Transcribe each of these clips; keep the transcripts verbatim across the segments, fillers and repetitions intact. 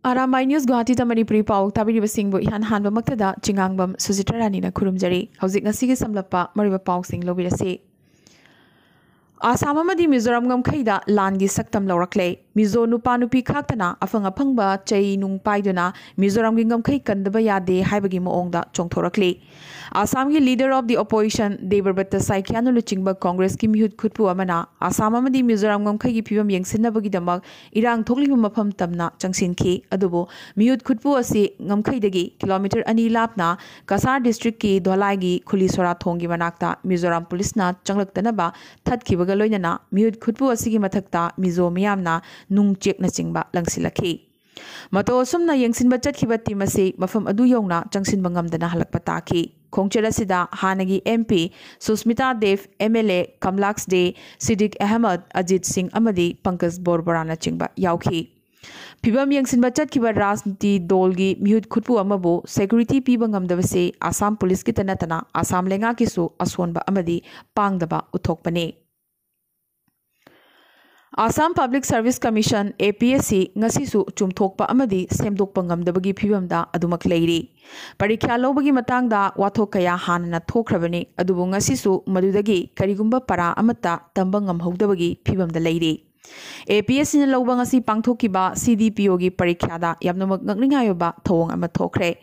R ꯑꯥꯏ news ꯒꯨꯋꯥꯍꯥꯇꯤꯗ Manipuri ꯄꯥꯎ ꯇꯥꯕꯤꯔꯤꯕꯁꯤꯡꯕꯨ ꯏꯍꯥꯟ ꯍꯥꯟꯕꯃꯛꯇꯗ ꯆꯤꯉꯥꯡꯕꯝ ꯁꯨꯖꯤꯇ꯭ꯔ ꯔꯥꯅꯤꯅ ꯈꯨꯔꯨꯝꯖꯔꯤ꯫ ꯍꯧꯖꯤꯛ ꯉꯁꯤꯒꯤ ꯁꯝꯂꯞꯄ ꯃꯔꯨꯑꯣꯏꯕ ꯄꯥꯎꯁꯤꯡ ꯂꯧꯕꯤꯔꯁꯤ꯫ ꯑꯁꯥꯝ ꯑꯃꯗꯤ ꯃꯤꯖꯣꯔꯥꯝ ꯉꯝꯈꯩꯗ ꯂꯥꯟꯒꯤ ꯁꯛꯇꯝ ꯂꯧꯔꯛꯂꯦ꯫ ꯃꯤꯖꯣ ꯅꯨꯄꯥ ꯅꯨꯄꯤ ꯈꯥꯛꯇꯅ ꯑꯐꯪ ꯑꯐꯪꯕ ꯆꯩ ꯅꯨꯡ ꯄꯥꯏꯗꯨꯅ ꯃꯤꯖꯣꯔꯥꯝꯒꯤ ꯉꯝꯈꯩ ꯀꯟꯗꯕ ꯌꯥꯗꯦ ꯍꯥꯏꯕꯒꯤ ꯃꯑꯣꯡꯗ ꯆꯣꯡꯊꯣꯔꯛꯂꯤ꯫ ꯑꯁꯥꯝꯒꯤ leader of the opposition ꯗꯦꯕꯕ꯭ꯔꯇ ꯁꯥꯏꯀꯤꯌꯥꯅ ꯂꯨꯆꯤꯡꯕ ꯀꯣꯡꯒ꯭ꯔꯦꯁꯀꯤ ꯃꯤꯍꯨꯠ ꯈꯨꯠꯄꯨ ꯑꯃꯅ ꯑꯁꯥꯝ ꯑꯃꯗꯤ ꯃꯤꯖꯣꯔꯥꯝ ꯉꯝꯈꯩꯒꯤ ꯐꯤꯕꯝ ꯌꯦꯡꯁꯤꯟꯅꯕꯒꯤꯗꯃꯛ ꯏꯔꯥꯡ ꯊꯣꯛꯂꯤꯕ ꯃꯐꯝ ꯇꯝꯅ ꯆꯪꯁꯤꯟꯈꯤ꯫ ꯑꯗꯨꯕꯨ ꯃꯤꯍꯨꯠ ꯈꯨꯠꯄꯨ ꯑꯁꯤ ꯉꯝꯈꯩꯗꯒꯤ ꯀꯤꯂꯣꯃꯤꯇꯔ ꯑꯅꯤ ꯂꯥꯞꯅ ꯀꯁꯥꯔ district ꯀꯤ ꯙꯣꯂꯥꯏꯒꯤ ꯈꯨꯂꯤꯁꯣꯔꯥ ꯊꯣꯡꯒꯤ ꯃꯅꯥꯛꯇ ꯃꯤꯖꯣꯔꯥꯝ ꯄꯨꯂꯤꯁꯅ ꯆꯪꯂꯛꯇꯅꯕ ꯊꯠꯈꯤꯕꯒ ꯂꯣꯏꯅꯅ ꯃꯤꯍꯨꯠ ꯈꯨꯠꯄꯨ ꯑꯁꯤꯒꯤ ꯃꯊꯛꯇ ꯃꯤꯖꯣ ꯃꯤꯌꯥꯝꯅ ꯅꯨꯡ ꯆꯦꯛꯅꯆꯤꯡꯕ ꯂꯪꯁꯤꯜꯂꯛꯈꯤ꯫ ꯃꯇꯧ ꯑꯁꯨꯝꯅ ꯌꯦꯡꯁꯤꯟꯕ ꯆꯠꯈꯤꯕ team ꯑꯁꯤ ꯃꯐꯝ ꯑꯗꯨ ꯌꯧꯅ ꯆꯪꯁꯤꯟꯕ ꯉꯝꯗꯅ ꯍꯜꯂꯛꯄ ꯇꯥꯈꯤ꯫ ꯈꯣꯡꯆꯠ ꯑꯁꯤꯗ ꯍꯥꯟꯅꯒꯤ M P Susmita Dev, M L A ꯀꯝꯂꯥꯛꯁ ꯗꯦ, ꯁꯤꯗꯤꯛ ꯑꯍꯃꯗ, ꯑꯖꯤꯠ ꯁꯤꯡ ꯑꯃꯗꯤ ꯄꯪꯀꯖ ꯕꯣꯔꯕꯣꯔꯥꯅꯆꯤꯡꯕ ꯌꯥꯎꯈꯤ꯫ ꯐꯤꯕꯝ ꯌꯦꯡꯁꯤꯟꯕ ꯆꯠꯈꯤꯕ ꯔꯥꯖꯅꯤꯇꯤ ꯗꯣꯜꯒꯤ ꯃꯤꯍꯨꯠ ꯈꯨꯠꯄꯨ ꯑꯃꯕꯨ security ꯄꯤꯕ ꯉꯝꯗꯕꯁꯤ ꯑꯁꯥꯝ ꯄꯨꯂꯤꯁꯀꯤꯇ ꯅꯠꯇꯅ ꯑꯁꯥꯝ ꯂꯩꯉꯥꯛꯀꯤꯁꯨ ꯑꯁꯣꯟꯕ ꯑꯃꯗꯤ ꯄꯥꯡꯗꯕ ꯎꯠꯊꯣꯛꯄꯅꯤ꯫ Assam Public Service Commission, A P S C, ꯉꯁꯤꯁꯨ ꯆꯨꯝꯊꯣꯛꯄ ꯑꯃꯗꯤ ꯁꯦꯝꯗꯣꯛꯄ ꯉꯝꯗꯕꯒꯤ ꯐꯤꯕꯝꯗ ꯑꯗꯨꯃꯛ ꯂꯩꯔꯤ꯫ ꯄꯔꯤꯈ꯭ꯌꯥ ꯂꯧꯕꯒꯤ ꯃꯇꯥꯡꯗ ꯋꯥꯊꯣꯛ ꯀꯌꯥ ꯍꯥꯟꯅꯅ ꯊꯣꯛꯈ꯭ꯔꯕꯅꯤ, ꯑꯗꯨꯕꯨ ꯉꯁꯤꯁꯨ ꯃꯗꯨꯗꯒꯤ ꯀꯔꯤꯒꯨꯝꯕ ꯄꯔꯥ ꯑꯃꯠꯇ ꯇꯝꯕ ꯉꯝꯍꯧꯗꯕꯒꯤ ꯐꯤꯕꯝꯗ ꯂꯩꯔꯤ꯫ A P S C ꯅ ꯂꯧꯕ ꯉꯁꯤ ꯄꯥꯡꯊꯣꯛꯈꯤꯕ C D P O ꯒꯤ ꯄꯔꯤꯈ꯭ꯌꯥꯗ ꯌꯥꯝꯅꯃꯛ ꯉꯛꯅꯤꯡꯉꯥꯏ ꯑꯣꯏꯕ ꯊꯧꯑꯣꯡ ꯑꯃ ꯊꯣꯛꯈ꯭ꯔꯦ꯫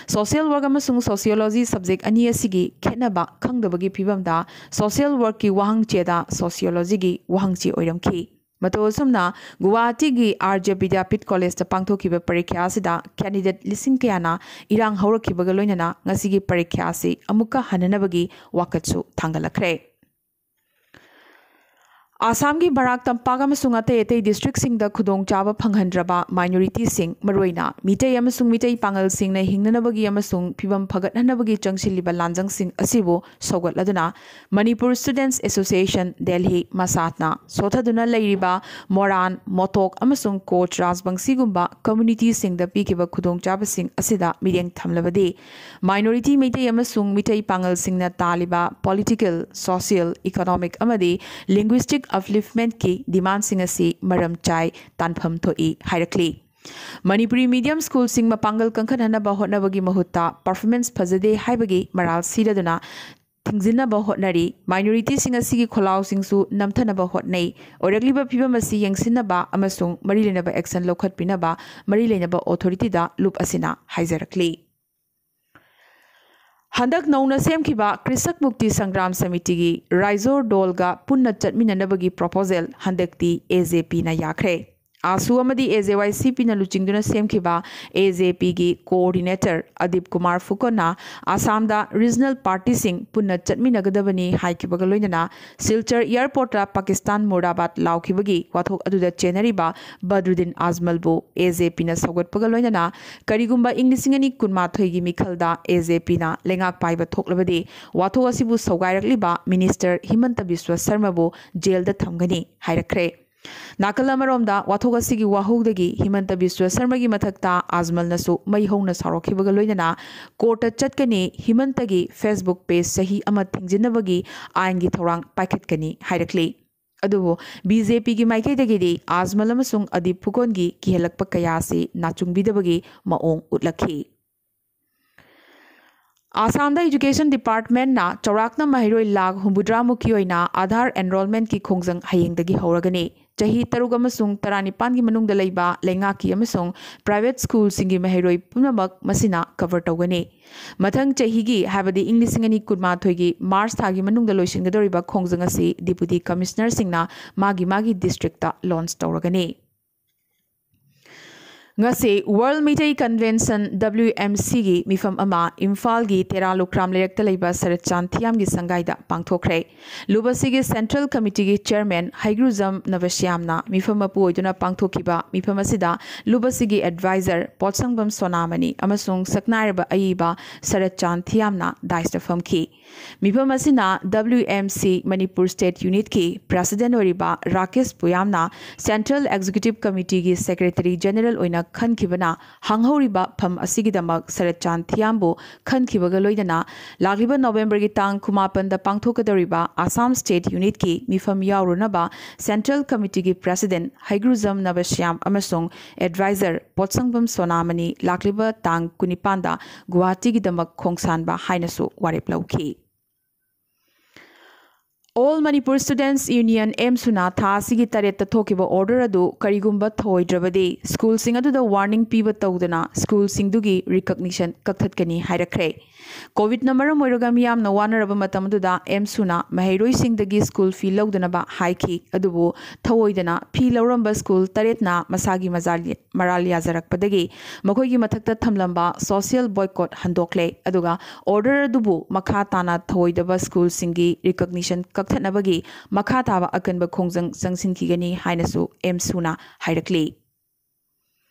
Social work ꯑꯃꯁꯨꯡ sociology subject ꯑꯅꯤ ꯑꯁꯤꯒꯤ ꯈꯦꯠꯅꯕ ꯈꯪꯗꯕꯒꯤ ꯐꯤꯕꯝꯗ social work ꯀꯤ ꯋꯥꯍꯪ ꯆꯦꯗ sociology ꯒꯤ ꯋꯥꯍꯪ ꯆꯦ ꯑꯣꯏꯔꯝꯈꯤ꯫ ꯃꯇꯧ ꯑꯁꯨꯝꯅ ꯒꯨꯋꯥꯍꯥꯇꯤꯒꯤ R J Vidyapeeth College ꯇ ꯄꯥꯡꯊꯣꯛꯈꯤꯕ ꯄꯔꯤꯈ꯭ꯌꯥ ꯑꯁꯤꯗ candidate ꯂꯤꯁꯤꯡ ꯀꯌꯥꯅ ꯏꯔꯥꯡ ꯍꯧꯔꯛꯈꯤꯕꯒ ꯂꯣꯏꯅꯅ ꯉꯁꯤꯒꯤ ꯄꯔꯤꯈ꯭ꯌꯥ ꯑꯁꯤ ꯑꯃꯨꯛꯀ ꯍꯟꯅꯅꯕꯒꯤ ꯋꯥꯀꯠꯁꯨ ꯊꯥꯡꯒꯠꯂꯛꯈ꯭ꯔꯦ꯫ ꯑꯁꯥꯝꯒꯤ ꯕꯔꯥꯛ ꯇꯝꯄꯥꯛ ꯑꯃꯁꯨꯡ ꯑꯇꯩ ꯑꯇꯩ district ꯁꯤꯡꯗ ꯈꯨꯗꯣꯡꯆꯥꯕ ꯐꯪꯍꯟꯗ꯭ꯔꯕ minority ꯁꯤꯡ, ꯃꯔꯨꯑꯣꯏꯅ ꯃꯤꯇꯩ ꯑꯃꯁꯨꯡ ꯃꯤꯇꯩ ꯄꯥꯉꯜꯁꯤꯡꯅ ꯍꯤꯡꯅꯅꯕꯒꯤ ꯑꯃꯁꯨꯡ ꯐꯤꯕꯝ ꯐꯒꯠꯍꯟꯅꯕꯒꯤ ꯆꯪꯁꯤꯜꯂꯤꯕ ꯂꯥꯟꯖꯪꯁꯤꯡ ꯑꯁꯤꯕꯨ ꯁꯧꯒꯠꯂꯗꯨꯅ Manipur Students Association, Delhi, ꯃꯁꯥꯠꯅ ꯁꯣꯊꯗꯨꯅ ꯂꯩꯔꯤꯕ ꯃꯣꯔꯥꯟ, ꯃꯣꯇꯣꯛ ꯑꯃꯁꯨꯡ ꯀꯣꯆ ꯔꯥꯖꯕꯪꯁꯤꯒꯨꯝꯕ community ꯁꯤꯡꯗ ꯄꯤꯈꯤꯕ ꯈꯨꯗꯣꯡꯆꯥꯕꯁꯤꯡ ꯑꯁꯤꯗ ꯃꯤꯠꯌꯦꯡ ꯊꯝꯂꯕꯗꯤ, minority ꯃꯩꯇꯩ ꯑꯃꯁꯨꯡ ꯃꯤꯇꯩ ꯄꯥꯉꯜꯁꯤꯡꯅ ꯇꯥꯜꯂꯤꯕ political, social, economic ꯑꯃꯗꯤ linguistic upliftment ꯀꯤ demand ꯁꯤꯡ ꯑꯁꯤ ꯃꯔꯝ ꯆꯥꯏ, ꯇꯥꯟꯐꯝ ꯊꯣꯛꯏ ꯍꯥꯏꯔꯛꯂꯤ꯫ ꯃꯅꯤꯄꯨꯔꯤ ꯃꯤꯗꯤꯌꯝ ꯁ꯭ꯀꯨꯜꯁꯤꯡ ꯃꯄꯥꯡꯒꯜ ꯀꯟꯈꯠꯍꯟꯅꯕ ꯍꯣꯠꯅꯕꯒꯤ ꯃꯍꯨꯠꯇ ꯄꯔꯐꯣꯔꯃꯦꯟꯁ ꯐꯖꯗꯦ ꯍꯥꯏꯕꯒꯤ ꯃꯔꯥꯜ ꯁꯤꯔꯗꯨꯅ ꯊꯤꯡꯖꯤꯟꯅꯕ ꯍꯣꯠꯅꯔꯤ꯫ ꯃꯥꯏꯅꯣꯔꯤꯇꯤꯁꯤꯡ ꯑꯁꯤꯒꯤ ꯈꯣꯜꯂꯥꯎꯁꯤꯡꯁꯨ ꯅꯝꯊꯅꯕ ꯍꯣꯠꯅꯩ꯫ ꯑꯣꯏꯔꯛꯂꯤꯕ ꯐꯤꯕꯝ ꯑꯁꯤ ꯌꯦꯡꯁꯤꯟꯅꯕ ꯑꯃꯁꯨꯡ ꯃꯔꯤ ꯂꯩꯅꯕ ꯑꯦꯛꯁꯟ ꯂꯧꯈꯠꯄꯤꯅꯕ ꯃꯔꯤ ꯂꯩꯅꯕ ꯑꯣꯊꯣꯔꯤꯇꯤꯗ ꯂꯨꯞ ꯑꯁꯤꯅ ꯍꯥꯏꯖꯔꯛꯂꯤ꯫ ꯍꯟꯗꯛ ꯅꯧꯅ ꯁꯦꯝꯈꯤꯕ ꯀ꯭ꯔꯤꯁꯛ ꯃꯨꯛꯇꯤ ꯁꯪꯒ꯭ꯔꯥꯝ ꯁꯃꯤꯇꯤꯒꯤ ꯔꯥꯏꯖꯣꯔ ꯗꯣꯜꯒ ꯄꯨꯟꯅ ꯆꯠꯃꯤꯟꯅꯅꯕꯒꯤ ꯄ꯭ꯔꯣꯄꯣꯖꯦꯜ ꯍꯟꯗꯛꯇꯤ ꯑꯦ ꯖꯦ ꯄꯤꯅ ꯌꯥꯈ꯭ꯔꯦ꯫ ꯑꯥꯁꯨ ꯑꯃꯗꯤ ꯑꯦ ꯖꯦ ꯋꯥꯏ ꯁꯤ ꯄꯤꯅ ꯂꯨꯆꯤꯡꯗꯨꯅ ꯁꯦꯝꯈꯤꯕ ꯑꯦ ꯖꯦ ꯄꯤꯒꯤ ꯀꯣꯑꯣꯔꯗꯤꯅꯦꯇꯔ ꯑꯗꯤꯞ ꯀꯨꯃꯥꯔ ꯐꯨꯀꯣꯟꯅ ꯑꯁꯥꯝꯗ ꯔꯤꯖꯅꯦꯜ ꯄꯥꯔꯇꯤꯁꯤꯡ ꯄꯨꯟꯅ ꯆꯠꯃꯤꯟꯅꯒꯗꯕꯅꯤ ꯍꯥꯏꯈꯤꯕꯒ ꯂꯣꯏꯅꯅ ꯁꯤꯜꯆꯔ ꯑꯦꯌꯔꯄꯣꯔꯠꯇ ꯄꯥꯀꯤꯁꯇꯥꯟ ꯃꯨꯔꯗꯥꯕꯥꯗ ꯂꯥꯎꯈꯤꯕꯒꯤ ꯋꯥꯊꯣꯛ ꯑꯗꯨꯗ ꯆꯦꯟꯅꯔꯤꯕ ꯕꯗ꯭ꯔꯨꯗꯤꯟ ꯑꯖꯃꯜꯕꯨ ꯑꯦ ꯖꯦ ꯄꯤꯅ ꯁꯧꯒꯠꯄꯒ ꯂꯣꯏꯅꯅ ꯀꯔꯤꯒꯨꯝꯕ ꯏꯪ ꯂꯤꯁꯤꯡ ꯑꯅꯤ ꯀꯨꯟꯃꯥꯊꯣꯏꯒꯤ ꯃꯤꯈꯜꯗ ꯑꯦ ꯖꯦ ꯄꯤꯅ ꯂꯩꯉꯥꯛ ꯄꯥꯏꯕ ꯊꯣꯛꯂꯕꯗꯤ ꯋꯥꯊꯣꯛ ꯑꯁꯤꯕꯨ ꯁꯧꯒꯥꯏꯔꯛꯂꯤꯕ ꯃꯤꯅꯤꯁꯇꯔ ꯍꯤꯃꯟꯇ ꯕꯤꯁ꯭ꯋ ꯁꯔꯃꯕꯨ ꯖꯦꯜꯗ ꯊꯝꯒꯅꯤ ꯍꯥꯏꯔꯛꯈ꯭ꯔꯦ꯫ ꯅꯥꯀꯜ ꯑꯃꯔꯣꯝꯗ ꯋꯥꯊꯣꯛ ꯑꯁꯤꯒꯤ ꯋꯥꯍꯧꯗꯒꯤ ꯍꯤꯃꯟꯇ ꯕꯤꯁ꯭ꯋ ꯁꯔꯃꯒꯤ ꯃꯊꯛꯇ ꯑꯖꯃꯜꯅꯁꯨ ꯃꯩ ꯍꯧꯅ ꯁꯥꯎꯔꯛꯈꯤꯕꯒ ꯂꯣꯏꯅꯅ ꯀꯣꯔꯠꯇ ꯆꯠꯀꯅꯤ, ꯍꯤꯃꯟꯇꯒꯤ ꯐꯦꯁꯕꯨꯛ ꯄꯦꯖ ꯆꯍꯤ ꯑꯃ ꯊꯤꯡꯖꯤꯟꯅꯕꯒꯤ ꯑꯥꯏꯟꯒꯤ ꯊꯧꯔꯥꯡ ꯄꯥꯏꯈꯠꯀꯅꯤ ꯍꯥꯏꯔꯛꯂꯤ꯫ ꯑꯗꯨꯕꯨ ꯕꯤ ꯖꯦ ꯄꯤꯒꯤ ꯃꯥꯏꯀꯩꯗꯒꯤꯗꯤ ꯑꯖꯃꯜ ꯑꯃꯁꯨꯡ ꯑꯗꯤꯞ ꯐꯨꯀꯣꯟꯒꯤ ꯀꯤꯍꯜꯂꯛꯄ ꯀꯌꯥ ꯑꯁꯤ ꯅꯥꯆꯨꯡꯕꯤꯗꯕꯒꯤ ꯃꯑꯣꯡ ꯎꯠꯂꯛꯈꯤ꯫ ꯑꯁꯥꯝꯗ ꯏꯖꯨꯀꯦꯁꯟ ꯗꯤꯄꯥꯔꯠꯃꯦꯟꯅ ꯆꯥꯎꯔꯥꯛꯅ ꯃꯍꯩꯔꯣꯏ ꯂꯥꯈ ꯍꯨꯝꯐꯨꯇꯔꯥꯃꯨꯛꯀꯤ ꯑꯣꯏꯅ ꯑꯥꯙꯥꯔ ꯑꯦꯟꯔꯣꯜꯃꯦꯟꯠꯀꯤ ꯈꯣꯡꯖꯪ ꯍꯌꯦꯡꯗꯒꯤ ꯍꯧꯔꯒꯅꯤ꯫ ꯆꯍꯤ ꯇꯔꯨꯛ ꯑꯃꯁꯨꯡ ꯇꯔꯥꯅꯤꯄꯥꯟꯒꯤ ꯃꯅꯨꯡꯗ ꯂꯩꯕ ꯂꯩꯉꯥꯛꯀꯤ ꯑꯃꯁꯨꯡ ꯄ꯭ꯔꯥꯏꯚꯦꯠ ꯁ꯭ꯀꯨꯜꯁꯤꯡꯒꯤ ꯃꯍꯩꯔꯣꯏ ꯄꯨꯝꯅꯃꯛ ꯃꯁꯤꯅ ꯀꯚꯔ ꯇꯧꯒꯅꯤ꯫ ꯃꯊꯪ ꯆꯍꯤꯒꯤ, ꯍꯥꯏꯕꯗꯤ ꯏꯪ ꯂꯤꯁꯤꯡ ꯑꯅꯤ ꯀꯨꯟꯃꯥꯊꯣꯏꯒꯤ ꯃꯥꯔꯆ ꯊꯥꯒꯤ ꯃꯅꯨꯡꯗ ꯂꯣꯏꯁꯤꯟꯒꯗꯧꯔꯤꯕ ꯈꯣꯡꯖꯪ ꯑꯁꯤ ꯗꯤꯄꯨꯇꯤ ꯀꯃꯤꯁꯅꯔꯁꯤꯡꯅ ꯃꯥꯒꯤ ꯃꯥꯒꯤ ꯗꯤꯁꯇ꯭ꯔꯤꯛꯇ ꯂꯣꯟꯆ ꯇꯧꯔꯒꯅꯤ꯫ ꯉꯁꯤ world Meitei convention, W M ꯁꯤꯒꯤ ꯃꯤꯐꯝ ꯑꯃ ꯏꯝꯐꯥꯜꯒꯤ ꯇꯦꯔꯥ ꯂꯨꯈ꯭ꯔꯥꯝ ꯂꯩꯔꯛꯇ ꯂꯩꯕ ꯁꯔꯠꯆꯥꯟ ꯊꯤꯌꯥꯝꯒꯤ ꯁꯪꯒꯥꯏꯗ ꯄꯥꯡꯊꯣꯛꯈ꯭ꯔꯦ꯫ ꯂꯨꯞ ꯑꯁꯤꯒꯤ ꯁꯦꯟꯇ꯭ꯔꯦꯜ ꯀꯃꯤꯇꯤꯒꯤ ꯆꯦꯌꯔꯃꯦꯟ ꯍꯩꯒ꯭ꯔꯨꯖꯝ ꯅꯕꯁ꯭ꯌꯥꯝꯅ ꯃꯤꯐꯝ ꯃꯄꯨ ꯑꯣꯏꯗꯨꯅ ꯄꯥꯡꯊꯣꯛꯈꯤꯕ ꯃꯤꯐꯝ ꯑꯁꯤꯗ ꯂꯨꯞ ꯑꯁꯤꯒꯤ ꯑꯦꯗꯚꯥꯏꯖꯔ ꯄꯣꯠꯁꯪꯕꯝ ꯁꯣꯅꯥꯃꯅꯤ ꯑꯃꯁꯨꯡ ꯁꯛꯅꯥꯏꯔꯕ ꯑꯏꯕ ꯁꯔꯠꯆꯥꯟ ꯊꯤꯌꯥꯝꯅ ꯗꯥꯏꯁꯇ ꯐꯝꯈꯤ꯫ ꯃꯤꯐꯝ ꯑꯁꯤꯅ W M C Manipur state ꯌꯨꯅꯤꯠꯀꯤ ꯄ꯭ꯔꯦꯁꯤꯗꯦꯟꯠ ꯑꯣꯏꯔꯤꯕ ꯔꯥꯀꯦꯁ ꯄꯨꯌꯥꯝꯅ ꯁꯦꯟꯇ꯭ꯔꯦꯜ ꯑꯦꯛꯖꯤꯀ꯭ꯌꯨꯇꯤꯚ ꯀꯃꯤꯇꯤꯒꯤ ꯁꯦꯀ꯭ꯔꯦꯇꯔꯤ ꯖꯦꯅꯔꯦꯜ ꯑꯣꯏꯅ ꯈꯟꯈꯤꯕꯅ ꯍꯥꯡꯍꯧꯔꯤꯕ ꯐꯝ ꯑꯁꯤꯒꯤꯗꯃꯛ ꯁꯔꯠ ꯆꯥꯟ ꯊꯤꯌꯥꯝꯕꯨ ꯈꯟꯈꯤꯕꯒ ꯂꯣꯏꯅꯅ ꯂꯥꯛꯂꯤꯕ ꯅꯣꯕꯦꯝꯕꯔꯒꯤ ꯇꯥꯡ ꯀꯨꯟꯃꯥꯄꯟꯗ ꯄꯥꯡꯊꯣꯛꯀꯗꯧꯔꯤꯕ ꯑꯁꯥꯝ ꯁ꯭ꯇꯦꯠ ꯌꯨꯅꯤꯠꯀꯤ ꯃꯤꯐꯝ ꯌꯥꯎꯔꯨꯅꯕ ꯁꯦꯟꯇ꯭ꯔꯦꯜ ꯀꯃꯤꯇꯤꯒꯤ ꯄ꯭ꯔꯦꯁꯤꯗꯦꯟꯠ ꯍꯩꯒ꯭ꯔꯨꯖꯝ ꯅꯕꯁ꯭ꯌꯥꯝ ꯑꯃꯁꯨꯡ ꯑꯦꯗꯚꯥꯏꯖꯔ ꯄꯣꯠꯁꯪꯕꯝ ꯁꯣꯅꯥꯃꯅꯤ ꯂꯥꯛꯂꯤꯕ ꯇꯥꯡ ꯀꯨꯟꯅꯤꯄꯥꯟꯗ ꯒꯨꯋꯥꯍꯥꯇꯤꯒꯤꯗꯃꯛ ꯈꯣꯡꯁꯥꯟꯕ ꯍꯥꯏꯅꯁꯨ ꯋꯥꯔꯦꯞ ꯂꯧꯈꯤ꯫ All Manipur Students Union, ꯑꯦꯝꯁꯨꯅ ꯊꯥ ꯑꯁꯤꯒꯤ ꯇꯔꯦꯠꯇ ꯊꯣꯛꯈꯤꯕ ꯑꯣꯔꯗꯔ ꯑꯗꯨ ꯀꯔꯤꯒꯨꯝꯕ ꯊꯧꯑꯣꯏꯗ꯭ꯔꯕꯗꯤ ꯁ꯭ꯀꯨꯜꯁꯤꯡ ꯑꯗꯨꯗ ꯋꯥꯔꯅꯤꯡ ꯄꯤꯕ ꯇꯧꯗꯅ ꯁ꯭ꯀꯨꯜꯁꯤꯡꯗꯨꯒꯤ ꯔꯤꯀꯛꯅꯤꯁꯟ ꯀꯛꯊꯠꯀꯅꯤ ꯍꯥꯏꯔꯛꯈ꯭ꯔꯦ꯫ ꯀꯣꯚꯤꯗꯅ ꯃꯔꯝ ꯑꯣꯏꯔꯒ ꯃꯤꯌꯥꯝꯅ ꯋꯥꯅꯔꯕ ꯃꯇꯝ ꯑꯗꯨꯗ ꯑꯦꯝꯁꯨꯅ ꯃꯍꯩꯔꯣꯏꯁꯤꯡꯗꯒꯤ ꯁ꯭ꯀꯨꯜ ꯐꯤ ꯂꯧꯗꯅꯕ ꯍꯥꯏꯈꯤ, ꯑꯗꯨꯕꯨ ꯊꯧꯑꯣꯏꯗꯅ ꯐꯤ ꯂꯧꯔꯝꯕ ꯁ꯭ꯀꯨꯜ ꯇꯔꯦꯠꯅ ꯃꯁꯥꯒꯤ ꯃꯖꯥ-, ꯃꯔꯥꯜ ꯌꯥꯖꯔꯛꯄꯗꯒꯤ ꯃꯈꯣꯏꯒꯤ ꯃꯊꯛꯇ ꯊꯝꯂꯝꯕ ꯁꯣꯁꯤꯌꯦꯜ ꯕꯣꯏꯀꯣꯠ ꯍꯟꯗꯣꯛꯂꯦ꯫ ꯑꯗꯨꯒ ꯑꯣꯔꯗꯔ ꯑꯗꯨꯕꯨ ꯃꯈꯥ ꯇꯥꯅ ꯊꯧꯑꯣꯏꯗꯕ ꯁ꯭ꯀꯨꯜꯁꯤꯡꯒꯤ ꯔꯤꯀꯛꯅꯤꯁꯟ ꯀꯛꯊꯠꯅꯕꯒꯤ ꯃꯈꯥ ꯇꯥꯕ ꯑꯀꯟꯕ ꯈꯣꯡꯖꯪ ꯆꯪꯁꯤꯟꯈꯤꯒꯅꯤ ꯍꯥꯏꯅꯁꯨ ꯑꯦꯝꯁꯨꯅ ꯍꯥꯏꯔꯛꯂꯤ꯫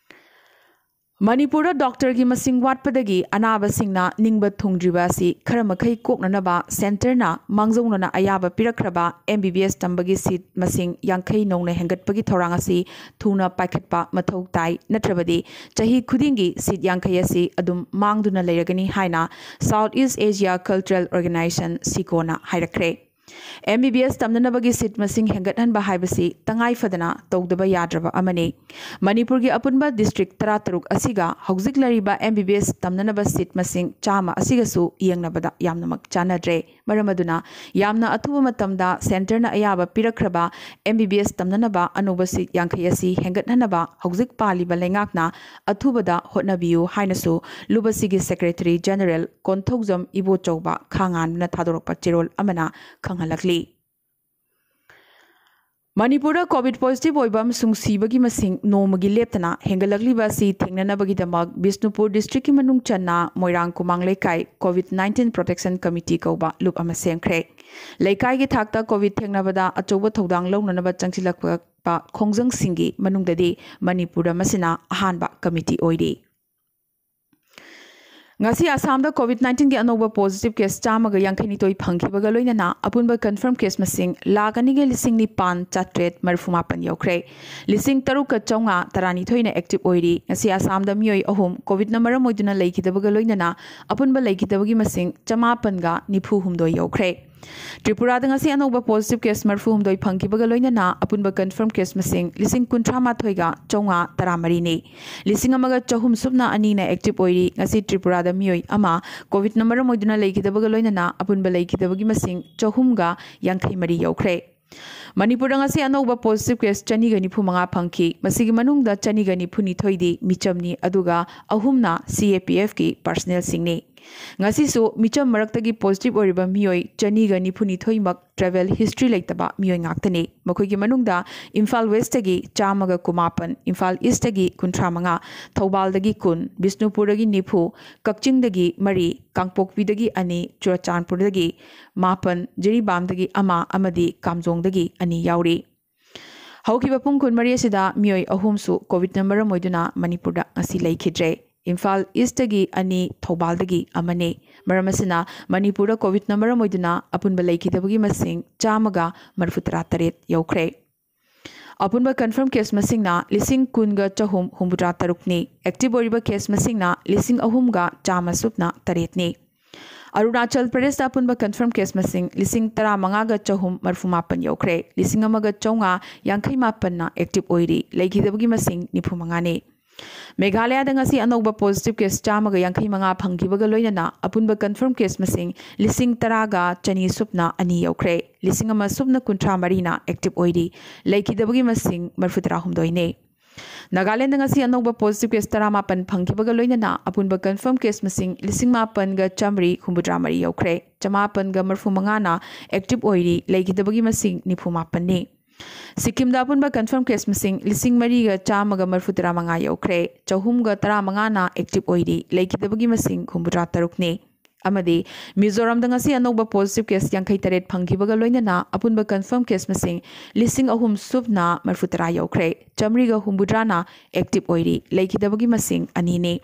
ꯃꯅꯤꯄꯨꯔꯗ ꯗꯣꯛꯇꯔꯒꯤ ꯃꯁꯤꯡ ꯋꯥꯠꯄꯗꯒꯤ ꯑꯅꯥꯕꯁꯤꯡꯅ ꯅꯤꯡꯕ ꯊꯨꯡꯗ꯭ꯔꯤꯕ ꯑꯁꯤ ꯈꯔ ꯃꯈꯩ ꯀꯣꯛꯅꯅꯕ ꯁꯦꯟꯇꯔꯅ ꯃꯥꯡꯖꯧꯅꯅ ꯑꯌꯥꯕ ꯄꯤꯔꯛꯈ꯭ꯔꯕ ꯑꯦꯝ ꯕꯤ ꯕꯤ ꯑꯦꯁ ꯇꯝꯕꯒꯤ ꯁꯤꯠ ꯃꯁꯤꯡ ꯌꯥꯡꯈꯩ ꯅꯧꯅ ꯍꯦꯟꯒꯠꯄꯒꯤ ꯊꯧꯔꯥꯡ ꯑꯁꯤ ꯊꯨꯅ ꯄꯥꯏꯈꯠꯄ ꯃꯊꯧ ꯇꯥꯏ, ꯅꯠꯇ꯭ꯔꯕꯗꯤ ꯆꯍꯤ ꯈꯨꯗꯤꯡꯒꯤ ꯁꯤꯠ ꯌꯥꯡꯈꯩ ꯑꯁꯤ ꯑꯗꯨꯝ ꯃꯥꯡꯗꯨꯅ ꯂꯩꯔꯒꯅꯤ ꯍꯥꯏꯅ South East Asia Cultural Organization, ꯁꯤꯀꯣꯅ ꯍꯥꯏꯔꯛꯈ꯭ꯔꯦ꯫ ꯑꯦꯝ ꯕꯤ ꯕꯤ ꯑꯦꯁ ꯇꯝꯅꯅꯕꯒꯤ ꯁꯤꯠ ꯃꯁꯤꯡ ꯍꯦꯟꯒꯠꯍꯟꯕ ꯍꯥꯏꯕꯁꯤ ꯇꯉꯥꯏ ꯐꯗꯅ ꯇꯧꯗꯕ ꯌꯥꯗ꯭ꯔꯕ ꯑꯃꯅꯤ꯫ ꯃꯅꯤꯄꯨꯔꯒꯤ ꯑꯄꯨꯟꯕ ꯗꯤꯁꯇ꯭ꯔꯤꯛ ꯇꯔꯥꯇꯔꯨꯛ ꯑꯁꯤꯒ ꯍꯧꯖꯤꯛ ꯂꯩꯔꯤꯕ ꯑꯦꯝ ꯕꯤ ꯕꯤ ꯑꯦꯁ ꯇꯝꯅꯅꯕ ꯁꯤꯠ ꯃꯁꯤꯡ ꯆꯥꯝꯃ ꯑꯁꯤꯒꯁꯨ ꯌꯦꯡꯅꯕꯗ ꯌꯥꯝꯅꯃꯛ ꯆꯥꯟꯅꯗ꯭ꯔꯦ꯫ ꯃꯔꯝ ꯑꯗꯨꯅ ꯌꯥꯝꯅ ꯑꯊꯨꯕ ꯃꯇꯝꯗ ꯁꯦꯟꯇꯔꯅ ꯑꯌꯥꯕ ꯄꯤꯔꯛꯈ꯭ꯔꯕ ꯑꯦꯝ ꯕꯤ ꯕꯤ ꯑꯦꯁ ꯇꯝꯅꯅꯕ ꯑꯅꯧꯕ ꯁꯤꯠ ꯌꯥꯡꯈꯩ ꯑꯁꯤ ꯍꯦꯟꯒꯠꯍꯟꯅꯕ ꯍꯧꯖꯤꯛ ꯄꯥꯜꯂꯤꯕ ꯂꯩꯉꯥꯛꯅ ꯑꯊꯨꯕꯗ ꯍꯣꯠꯅꯕꯤꯌꯨ ꯍꯥꯏꯅꯁꯨ ꯂꯨꯕꯁꯤꯒꯤ ꯁꯦꯀ꯭ꯔꯦꯇꯔꯤ ꯖꯦꯅꯔꯦꯜ ꯀꯣꯟꯊꯧꯖꯝ ꯏꯕꯣꯆꯧꯕ ꯈꯥꯉꯥꯟꯕꯅ ꯊꯥꯗꯣꯔꯛꯄ ꯆꯦꯔꯣꯜ ꯑꯃꯅ ꯈꯪꯍꯜꯂꯛꯂꯤ꯫ ꯃꯅꯤꯄꯨꯔꯗ ꯀꯣꯚꯤꯗ ꯄꯣꯖꯤꯇꯤꯚ ꯑꯣꯏꯕ ꯑꯃꯁꯨꯡ ꯁꯤꯕꯒꯤ ꯃꯁꯤꯡ ꯅꯣꯡꯃꯒꯤ ꯂꯦꯞꯇꯅ ꯍꯦꯟꯒꯠꯂꯛꯂꯤꯕ ꯑꯁꯤ ꯊꯦꯡꯅꯅꯕꯒꯤꯗꯃꯛ ꯕꯤꯁꯅꯨꯄꯨꯔ ꯗꯤꯁꯇ꯭ꯔꯤꯛꯀꯤ ꯃꯅꯨꯡ ꯆꯟꯅ ꯃꯣꯏꯔꯥꯡ ꯀꯨꯃꯥꯡ ꯂꯩꯀꯥꯏ ꯀꯣꯚꯤꯗ ꯅꯥꯏꯟꯇꯤꯟ ꯄ꯭ꯔꯣꯇꯦꯛꯁꯟ ꯀꯃꯤꯇꯤ ꯀꯧꯕ ꯂꯨꯞ ꯑꯃ ꯁꯦꯝꯈ꯭ꯔꯦ꯫ ꯂꯩꯀꯥꯏꯒꯤ ꯊꯥꯛꯇ ꯀꯣꯚꯤꯗ ꯊꯦꯡꯅꯕꯗ ꯑꯆꯧꯕ ꯊꯧꯗꯥꯡ ꯂꯧꯅꯅꯕ ꯆꯪꯁꯤꯜꯂꯛꯄ ꯈꯣꯡꯖꯪꯁꯤꯡꯒꯤ ꯃꯅꯨꯡꯗꯗꯤ ꯃꯅꯤꯄꯨꯔꯗ ꯃꯁꯤꯅ ꯑꯍꯥꯟꯕ ꯀꯃꯤꯇꯤ ꯑꯣꯏꯔꯤ꯫ ꯉꯁꯤ ꯑꯁꯥꯝꯗ ꯀꯣꯚꯤꯗ ꯅꯥꯏꯟꯇꯤꯟꯒꯤ ꯑꯅꯧꯕ ꯄꯣꯖꯤꯇꯤꯚ ꯀꯦꯁ ꯆꯥꯝꯃꯒ ꯌꯥꯡꯈꯩꯅꯤꯊꯣꯏ ꯐꯪꯈꯤꯕꯒ ꯂꯣꯏꯅꯅ ꯑꯄꯨꯟꯕ ꯀꯟꯐꯥꯔꯝ ꯀꯦꯁ ꯃꯁꯤꯡ ꯂꯥꯈ ꯑꯅꯤꯒ ꯂꯤꯁꯤꯡ ꯅꯤꯄꯥꯟ ꯆꯥꯇ꯭ꯔꯦꯠ ꯃꯔꯤꯐꯨ ꯃꯥꯄꯟ ꯌꯧꯈ꯭ꯔꯦ꯫ ꯂꯤꯁꯤꯡ ꯇꯔꯨꯛꯀ ꯆꯥꯝꯃꯉꯥ ꯇꯔꯥꯅꯤꯊꯣꯏꯅ ꯑꯦꯛꯇꯤꯚ ꯑꯣꯏꯔꯤ꯫ ꯉꯁꯤ ꯑꯁꯥꯝꯗ ꯃꯤꯑꯣꯏ ꯑꯍꯨꯝ ꯀꯣꯚꯤꯗꯅ ꯃꯔꯝ ꯑꯣꯏꯗꯨꯅ ꯂꯩꯈꯤꯗꯕꯒ ꯂꯣꯏꯅꯅ ꯑꯄꯨꯟꯕ ꯂꯩꯈꯤꯗꯕꯒꯤ ꯃꯁꯤꯡ ꯆꯃꯥꯄꯟꯒ ꯅꯤꯐꯨ ꯍꯨꯝꯗꯣꯏ ꯌꯧꯈ꯭ꯔꯦ꯫ ꯇ꯭ꯔꯤꯄꯨꯔꯥꯗ ꯉꯁꯤ ꯑꯅꯧꯕ ꯄꯣꯖꯤꯇꯤꯚ ꯀꯦꯁ ꯃꯔꯤꯐꯨ ꯍꯨꯝꯗꯣꯏ ꯐꯪꯈꯤꯕꯒ ꯂꯣꯏꯅꯅ ꯑꯄꯨꯟꯕ ꯀꯟꯐꯥꯔꯝ ꯀꯦꯁ ꯃꯁꯤꯡ ꯂꯤꯁꯤꯡ ꯀꯨꯟꯊ꯭ꯔꯥ ꯃꯥꯊꯣꯏꯒ ꯆꯥꯝꯃꯉꯥ ꯇꯔꯥ ꯃꯔꯤꯅꯤ꯫ ꯂꯤꯁꯤꯡ ꯑꯃꯒ ꯆꯍꯨꯝ ꯁꯨꯞꯅ ꯑꯅꯤꯅ ꯑꯦꯛꯇꯤꯚ ꯑꯣꯏꯔꯤ꯫ ꯉꯁꯤ ꯇ꯭ꯔꯤꯄꯨꯔꯥꯗ ꯃꯤꯑꯣꯏ ꯑꯃ ꯀꯣꯚꯤꯗꯅ ꯃꯔꯝ ꯑꯣꯏꯗꯨꯅ ꯂꯩꯈꯤꯗꯕꯒ ꯂꯣꯏꯅꯅ ꯑꯄꯨꯟꯕ ꯂꯩꯈꯤꯗꯕꯒꯤ ꯃꯁꯤꯡ ꯆꯍꯨꯝꯒ ꯌꯥꯡꯈꯩ ꯃꯔꯤ ꯌꯧꯈ꯭ꯔꯦ꯫ ꯃꯅꯤꯄꯨꯔꯗ ꯉꯁꯤ ꯑꯅꯧꯕ ꯄꯣꯖꯤꯇꯤꯚ ꯀꯦꯁ ꯆꯅꯤꯒ ꯅꯤꯐꯨ ꯃꯉꯥ ꯐꯪꯈꯤ꯫ ꯃꯁꯤꯒꯤ ꯃꯅꯨꯡꯗ ꯆꯅꯤꯒ ꯅꯤꯐꯨ ꯅꯤꯊꯣꯏꯗꯤ ꯃꯤꯆꯝꯅꯤ, ꯑꯗꯨꯒ ꯑꯍꯨꯝꯅ ꯁꯤ ꯑꯦ ꯄꯤ ꯑꯦꯐꯀꯤ ꯄꯥꯔꯁꯅꯦꯜꯁꯤꯡꯅꯤ꯫ ꯉꯁꯤꯁꯨ ꯃꯤꯆꯝ ꯃꯔꯛꯇꯒꯤ ꯄꯣꯖꯤꯇꯤꯚ ꯑꯣꯏꯔꯤꯕ ꯃꯤꯑꯣꯏ ꯆꯅꯤꯒ ꯅꯤꯐꯨ ꯅꯤꯊꯣꯏꯃꯛ ꯇ꯭ꯔꯥꯚꯦꯜ ꯍꯤꯁꯇ꯭ꯔꯤ ꯂꯩꯇꯕ ꯃꯤꯑꯣꯏ ꯉꯥꯛꯇꯅꯤ꯫ ꯃꯈꯣꯏꯒꯤ ꯃꯅꯨꯡꯗ ꯏꯝꯐꯥꯜ ꯋꯦꯁꯇꯒꯤ ꯆꯥꯝꯃꯒ ꯀꯨꯟꯃꯥꯄꯟ, ꯏꯝꯐꯥꯜ ꯏꯁꯇꯒꯤ ꯀꯨꯟꯊ꯭ꯔꯥ ꯃꯉꯥ, ꯊꯧꯕꯥꯜꯗꯒꯤ ꯀꯨꯟ, ꯕꯤꯁꯅꯨꯄꯨꯔꯗꯒꯤ ꯅꯤꯐꯨ, ꯀꯛꯆꯤꯡꯗꯒꯤ ꯃꯔꯤ, ꯀꯥꯡꯄꯣꯛꯄꯤꯗꯒꯤ ꯑꯅꯤ, ꯆꯨꯔꯆꯥꯟꯄꯨꯔꯗꯒꯤ ꯃꯥꯄꯟ, ꯖꯤꯔꯤꯕꯥꯝꯗꯒꯤ ꯑꯃ ꯑꯃꯗꯤ ꯀꯥꯝꯖꯣꯡꯗꯒꯤ ꯑꯅꯤ ꯌꯥꯎꯔꯤ꯫ ꯍꯧꯈꯤꯕ ꯄꯨꯡ ꯀꯨꯟꯃꯔꯤ ꯑꯁꯤꯗ ꯃꯤꯑꯣꯏ ꯑꯍꯨꯝꯁꯨ ꯀꯣꯚꯤꯗꯅ ꯃꯔꯝ ꯑꯣꯏꯗꯨꯅ ꯃꯅꯤꯄꯨꯔꯗ ꯉꯁꯤ ꯂꯩꯈꯤꯗ꯭ꯔꯦ꯫ ꯏꯝꯐꯥꯜ ꯏꯁꯇꯒꯤ ꯑꯅꯤ, ꯊꯧꯕꯥꯜꯗꯒꯤ ꯑꯃꯅꯤ꯫ ꯃꯔꯝ ꯑꯁꯤꯅ ꯃꯅꯤꯄꯨꯔꯗ ꯀꯣꯚꯤꯗꯅ ꯃꯔꯝ ꯑꯣꯏꯗꯨꯅ ꯑꯄꯨꯟꯕ ꯂꯩꯈꯤꯗꯕꯒꯤ ꯃꯁꯤꯡ ꯆꯥꯝꯃꯒ ꯃꯔꯤꯐꯨꯇꯔꯥ ꯇꯔꯦꯠ ꯌꯧꯈ꯭ꯔꯦ꯫ ꯑꯄꯨꯟꯕ ꯀꯟꯐꯥꯔꯝ ꯀꯦꯁ ꯃꯁꯤꯡꯅ ꯂꯤꯁꯤꯡ ꯀꯨꯟꯒ ꯆꯍꯨꯝ ꯍꯨꯝꯐꯨꯇꯔꯥ ꯇꯔꯨꯛꯅꯤ꯫ ꯑꯦꯛꯇꯤꯚ ꯑꯣꯏꯔꯤꯕ ꯀꯦꯁ ꯃꯁꯤꯡꯅ ꯂꯤꯁꯤꯡ ꯑꯍꯨꯝꯒ ꯆꯥꯝꯃ ꯁꯨꯞꯅ ꯇꯔꯦꯠꯅꯤ꯫ ꯑꯔꯨꯅꯥꯆꯜ ꯄ꯭ꯔꯗꯦꯁꯇ ꯑꯄꯨꯟꯕ ꯀꯟꯐꯥꯔꯝ ꯀꯦꯁ ꯃꯁꯤꯡ ꯂꯤꯁꯤꯡ ꯇꯔꯥꯃꯉꯥꯒ ꯆꯍꯨꯝ ꯃꯔꯤꯐꯨ ꯃꯥꯄꯟ ꯌꯧꯈ꯭ꯔꯦ꯫ ꯂꯤꯁꯤꯡ ꯑꯃꯒ ꯆꯥꯝꯃꯉꯥ ꯌꯥꯡꯈꯩ ꯃꯥꯄꯟꯅ ꯑꯦꯛꯇꯤꯚ ꯑꯣꯏꯔꯤ꯫ ꯂꯩꯈꯤꯗꯕꯒꯤ ꯃꯁꯤꯡ ꯅꯤꯐꯨ ꯃꯉꯥꯅꯤ꯫ ꯃꯦꯘꯥꯂꯌꯥꯗ ꯉꯁꯤ ꯑꯅꯧꯕ ꯄꯣꯖꯤꯇꯤꯚ ꯀꯦꯁ ꯆꯥꯝꯃꯒ ꯌꯥꯡꯈꯩ ꯃꯉꯥ ꯐꯪꯈꯤꯕꯒ ꯂꯣꯏꯅꯅ ꯑꯄꯨꯟꯕ ꯀꯟꯐꯥꯔꯝ ꯀꯦꯁ ꯃꯁꯤꯡ ꯂꯤꯁꯤꯡ ꯇꯔꯥꯒ ꯆꯅꯤ ꯁꯨꯞꯅ ꯑꯅꯤ ꯌꯧꯈ꯭ꯔꯦ꯫ ꯂꯤꯁꯤꯡ ꯑꯃ ꯁꯨꯞꯅ ꯀꯨꯟꯊ꯭ꯔꯥ ꯃꯔꯤꯅ ꯑꯦꯛꯇꯤꯚ ꯑꯣꯏꯔꯤ꯫ ꯂꯩꯈꯤꯗꯕꯒꯤ ꯃꯁꯤꯡ ꯃꯔꯤꯐꯨꯇꯔꯥ ꯍꯨꯝꯗꯣꯏꯅꯤ꯫ ꯅꯥꯒꯥꯂꯦꯟꯗ ꯉꯁꯤ ꯑꯅꯧꯕ ꯄꯣꯖꯤꯇꯤꯚ ꯀꯦꯁ ꯇꯔꯥꯃꯥꯄꯟ ꯐꯪꯈꯤꯕꯒ ꯂꯣꯏꯅꯅ ꯑꯄꯨꯟꯕ ꯀꯟꯐꯥꯔꯝ ꯀꯦꯁ ꯃꯁꯤꯡ ꯂꯤꯁꯤꯡ ꯃꯥꯄꯟꯒ ꯆꯥꯝꯃꯔꯤ ꯍꯨꯝꯐꯨꯇꯔꯥ ꯃꯔꯤ ꯌꯧꯈ꯭ꯔꯦ꯫ ꯆꯃꯥꯄꯟꯒ ꯃꯔꯤꯐꯨ ꯃꯉꯥꯅ ꯑꯦꯛꯇꯤꯚ ꯑꯣꯏꯔꯤ꯫ ꯂꯩꯈꯤꯗꯕꯒꯤ ꯃꯁꯤꯡ ꯅꯤꯐꯨ ꯃꯥꯄꯟꯅꯤ꯫ ꯁꯤꯛꯀꯤꯝꯗ ꯑꯄꯨꯟꯕ ꯀꯟꯐꯥꯔꯝ ꯀꯦꯁ ꯃꯁꯤꯡ ꯂꯤꯁꯤꯡ ꯃꯔꯤꯒ ꯆꯥꯝꯃꯒ ꯃꯔꯤꯐꯨꯇꯔꯥ ꯃꯉꯥ ꯌꯧꯈ꯭ꯔꯦ꯫ ꯆꯍꯨꯝꯒ ꯇꯔꯥꯃꯉꯥꯅ ꯑꯦꯛꯇꯤꯚ ꯑꯣꯏꯔꯤ꯫ ꯂꯩꯈꯤꯗꯕꯒꯤ ꯃꯁꯤꯡ ꯍꯨꯝꯐꯨꯇꯔꯥ ꯇꯔꯨꯛꯅꯤ꯫ ꯑꯃꯗꯤ ꯃꯤꯖꯣꯔꯥꯝꯗ ꯉꯁꯤ ꯑꯅꯧꯕ ꯄꯣꯖꯤꯇꯤꯚ ꯀꯦꯁ ꯌꯥꯡꯈꯩ ꯇꯔꯦꯠ ꯐꯪꯈꯤꯕꯒ ꯂꯣꯏꯅꯅ ꯑꯄꯨꯟꯕ ꯀꯟꯐꯥꯔꯝ ꯀꯦꯁ ꯃꯁꯤꯡ ꯂꯤꯁꯤꯡ ꯑꯍꯨꯝ ꯁꯨꯞꯅ ꯃꯔꯤꯐꯨꯇꯔꯥ ꯌꯧꯈ꯭ꯔꯦ꯫ ꯆꯥꯝꯃꯔꯤꯒ ꯍꯨꯝꯐꯨꯇꯔꯥꯅ ꯑꯦꯛꯇꯤꯚ ꯑꯣꯏꯔꯤ꯫ ꯂꯩꯈꯤꯗꯕꯒꯤ ꯃꯁꯤꯡ ꯑꯅꯤꯅꯤ꯫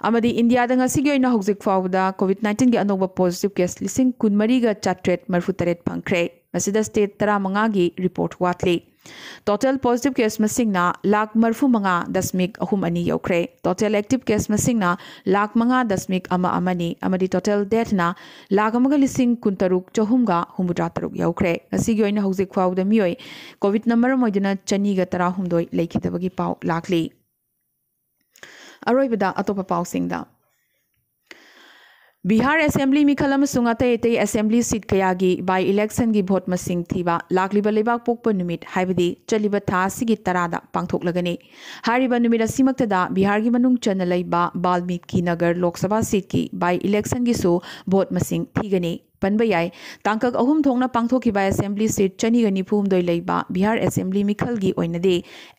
ꯑꯃꯗꯤ ꯏꯟꯗꯤꯌꯥꯗ ꯉꯁꯤꯒꯤ ꯑꯣꯏꯅ ꯍꯧꯖꯤꯛ ꯐꯥꯎꯕꯗ COVID nineteenꯒꯤ ꯑꯅꯧꯕ positive case ꯂꯤꯁꯤꯡ ꯀꯨꯟꯃꯔꯤꯒ ꯆꯥꯇ꯭ꯔꯦꯠ ꯃꯔꯤꯐꯨ ꯇꯔꯦꯠ ꯐꯪꯈ꯭ꯔꯦ꯫ ꯃꯁꯤꯗ state ꯇꯔꯥꯃꯉꯥꯒꯤ report ꯋꯥꯠꯂꯤ꯫ Total positive case ꯃꯁꯤꯡꯅ ꯂꯥꯈ ꯃꯔꯤꯐꯨ ꯃꯉꯥ ꯗꯁꯃꯤꯛ ꯑꯍꯨꯝ ꯑꯅꯤ ꯌꯧꯈ꯭ꯔꯦ꯫ Total active case ꯃꯁꯤꯡꯅ ꯂꯥꯈ ꯃꯉꯥ ꯗꯁꯃꯤꯛ ꯑꯃ ꯑꯃꯅꯤ, ꯑꯃꯗꯤ total deathꯅ ꯂꯥꯈ ꯑꯃꯒ ꯂꯤꯁꯤꯡ ꯀꯨꯟꯇꯔꯨꯛ ꯆꯍꯨꯝꯒ ꯍꯨꯝꯐꯨꯇꯔꯥ ꯇꯔꯨꯛ ꯌꯧꯈ꯭ꯔꯦ꯫ ꯉꯁꯤꯒꯤ ꯑꯣꯏꯅ ꯍꯧꯖꯤꯛ ꯐꯥꯎꯕꯗ ꯃꯤꯑꯣꯏ COVIDꯅ ꯃꯔꯝ ꯑꯣꯏꯗꯨꯅ ꯆꯅꯤꯒ ꯇꯔꯥꯍꯨꯝꯗꯣꯏ ꯂꯩꯈꯤꯗꯕꯒꯤ ꯄꯥꯎ ꯂꯥꯛꯂꯤ꯫ ꯑꯔꯣꯏꯕꯗ ꯑꯇꯣꯞꯄ ꯄꯥꯎꯁꯤꯡꯗ꯫ ꯕꯤꯍꯥꯔ assembly ꯃꯤꯈꯜ ꯑꯃꯁꯨꯡ ꯑꯇꯩ ꯑꯇꯩ assembly seat ꯀꯌꯥꯒꯤ by electionꯒꯤ vote ꯃꯁꯤꯡ ꯊꯤꯕ ꯂꯥꯛꯂꯤꯕ ꯂꯩꯕꯥꯛ ꯄꯣꯛꯄ ꯅꯨꯃꯤꯠ, ꯍꯥꯏꯕꯗꯤ ꯆꯠꯂꯤꯕ ꯊꯥ ꯑꯁꯤꯒꯤ ꯇꯔꯥꯗ ꯄꯥꯡꯊꯣꯛꯂꯒꯅꯤ꯫ ꯍꯥꯏꯔꯤꯕ ꯅꯨꯃꯤꯠ ꯑꯁꯤꯃꯛꯇꯗ ꯕꯤꯍꯥꯔꯒꯤ ꯃꯅꯨꯡ ꯆꯟꯅ ꯂꯩꯕ ꯕꯥꯜꯃꯤꯀꯤ ꯅꯒꯔ ꯂꯣꯛ ꯁꯚꯥ seatꯀꯤ by electionꯒꯤꯁꯨ vote ꯃꯁꯤꯡ ꯊꯤꯒꯅꯤ꯫ ꯄꯟꯕ ꯌꯥꯏ, ꯇꯥꯡꯀꯛ ꯑꯍꯨꯝ ꯊꯣꯛꯅ ꯄꯥꯡꯊꯣꯛꯈꯤꯕ assembly seat ꯆꯅꯤꯒ ꯅꯤꯐꯨ ꯍꯨꯝꯗꯣꯏ ꯂꯩꯕ ꯕꯤꯍꯥꯔ assembly ꯃꯤꯈꯜꯒꯤ ꯑꯣꯏꯅꯗꯤ